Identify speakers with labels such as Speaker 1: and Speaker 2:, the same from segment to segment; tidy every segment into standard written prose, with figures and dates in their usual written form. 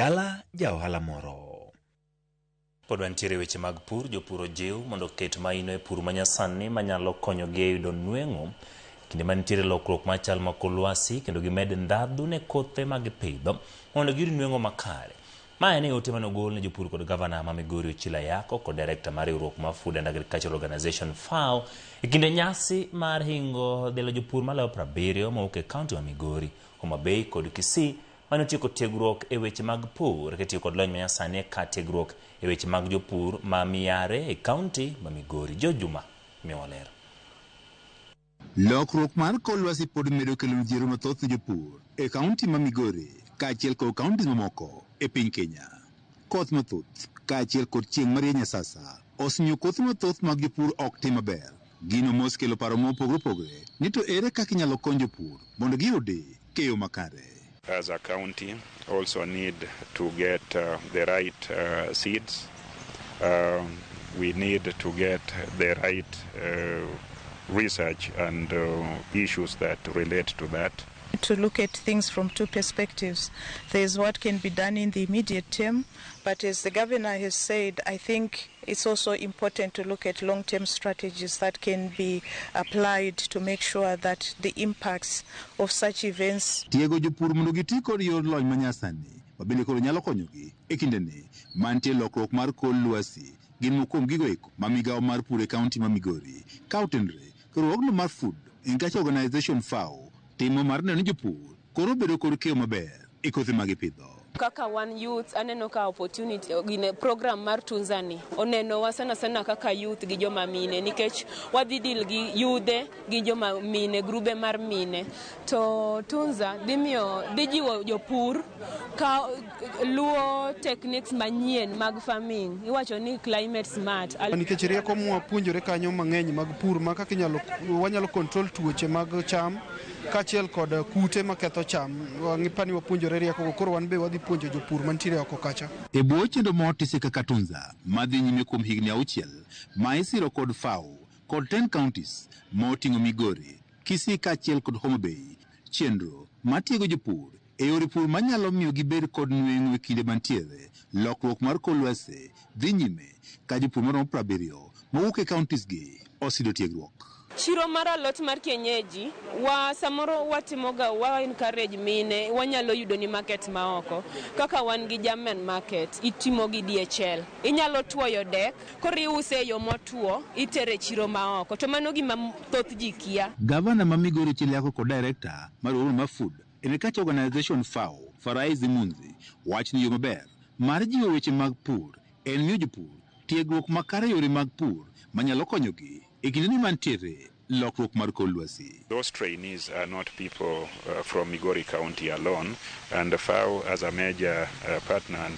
Speaker 1: Dala ja ohala moro.
Speaker 2: Pod wantiere e weche mag pur, jopur ojiw mondo oket maino e pur manyasani manyalo konyogi e yudo nweng'o kinde ma nitiere lokruok mar chal ma kor lwasi kendo gimed ndhadhu ne kothe ma gipidho mondo giyud nweng'o makare. Ma en e ote mane ogol ne jopur kod gavana ma Migori Ochilo Ayako kod direkta mar riwruok mar Food and Agricultural Organization FAO e kinde nyasi mar hingo dhialo jopur maloyo 70 mowuok e kaunti ma Migori, Homa Bay kod Kisii mane otieko tiegruok e weche mag pur kitiyo kod lony manyasani e kar tiegruok e weche mag jopur ma Miyare e kaunti ma Migori. George Juma miyowa ler.
Speaker 3: Lokruok mar kor lwasi pod medo kelo midhiero mathoth ne jopur e kaunti ma Migori kaachiel kod kauntis mamoko e piny Kenya. Koth mathoth kaachiel kod chieng' marieny asasa osemiyo kothe mathoth mag jopur ok tim maber. Gino mosekelo paro mopogore opogore ni to ere kaka inyalo kony jopur mondo giyudi keyo makare.
Speaker 4: As a county also need to get the right seeds. We need to get the right research and issues that relate to that.
Speaker 5: To look at things from two perspectives. There's what can be done in the immediate term, but as the governor has said, I think it's also important to look at long-term strategies that can be applied to make sure that the impacts of such events.
Speaker 3: Tiego jopur mondo giti kod yor lony manyasani mabende koro nyalo konyogi e kindeni mantie lokruok mar kor lwasi gin moko kuom gigo eko ma migawo mar pur e kaunti ma Migori ka otenore riwruogno mar Food and Agriculture Organization FAO timo mar neno ni jopur koro bedo kod keyo maber e kothe ma gipidho.
Speaker 6: Kaka wan youth aneno ka opportunity gine program mar Tunza ni onenowa sana sana kaka youth gi joma mine nikech wadhi deal gi yudhe gi joma mine grube mar mine to Tunza dhi miyo dhi jiwo jopur ka luwo techniques manyien mag farming iwacho ni climate smart.
Speaker 7: Nikech rieko mwapuonjore kanyo mang'eny mag pur ma kaka inyalo wanyalo control tuoche mag cham kaachiel kod kute maketho cham pani wapuonjore rieko go koro wan be wadhi puonjo jopur mantiere oko kacha.
Speaker 3: E bwo chenro motisi kaka Tunza madhi nyime kuom higni auchiel ma isiro kod FAO kod 10 counties moting'o Migori, Kisii kaachiel kod Homa Bay, chenro matiego jopur e yore pur manyalo miyo gibed kod nweng'o e kinde mantiere lokruok mar kor lwasi dhi nyime ka jopur maromo 70 mowuok e counties gi oseyudo tiegruok.
Speaker 6: Chiro mar alot mar kienyeji wa samoro watimoga wa encourage mine wanyalo yudo ni market maoko kaka wan gi German market itimo gi DHL inyalo tuoyo dek koro iuse e yo motuo itere chiro maoko to mano gima thoth ji kia.
Speaker 3: Gavana ma Migori Ochilo Ayacko kod director mar riwruogno mar Food and Agriculture Organization FAO Farai Zimunzi wacho ni yo maber mar jiwo weche mag pur en miyo jopur tiegruok makare e yore mag pur manyalo konyogi e kindeni mantiere lokruok mar kor lwasi.
Speaker 4: Those trainees are not people from Migori County alone, and FAO as a major partner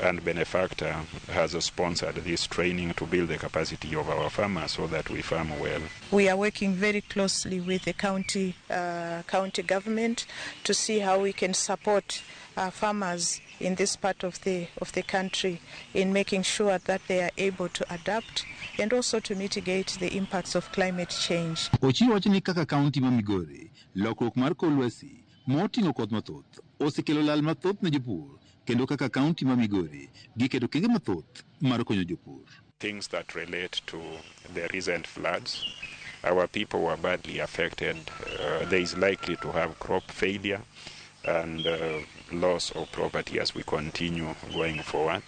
Speaker 4: and benefactor has sponsored this training to build the capacity of our farmers so that we farm well.
Speaker 5: We are working very closely with the county government to see how we can support farmers in this part of the country in making sure that they are able to adapt and also to mitigate the impacts of climate change.
Speaker 3: Ochiwo wacho ni kaka kaunti ma Migori, lokruok mar kor lwasi moting'o koth mathoth osekelo lal mathoth ne jopur kendo kaka kaunti ma Migori giketo kenge mathoth mar konyo jopur.
Speaker 4: Things that relate to the recent floods, our people were badly affected. There is likely to have crop failure and loss of property as we continue going forward.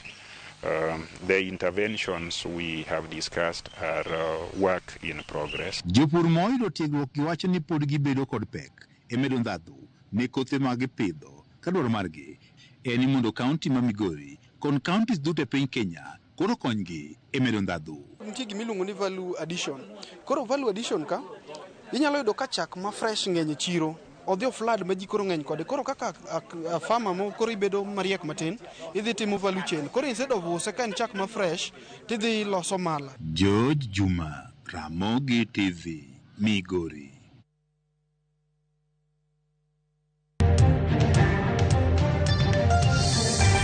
Speaker 4: The interventions we have discussed are work in progress.
Speaker 3: Jopur moyudo tiegruok giwacho ni pod gibedo kod pek e medo ndhadhu ne kothe ma gipidho ka dwaro margi en ni mondo kaunti ma Migori kod counties duto e piny Kenya koro konygi e medo ndhadhu.
Speaker 7: Nitie gima iluongo ni value addition. Koro value addition ka inyalo yudo ka chak ma fresh ng'eny e chiro odhi o flood ma ji koro ng'eny kode. Koro kaka a farmer mo koro ibedo mariek matin idhi timo value chain. Koro instead of use ka en chak ma fresh tidhi loso mala.
Speaker 3: George Juma, Ramogi TV, Migori.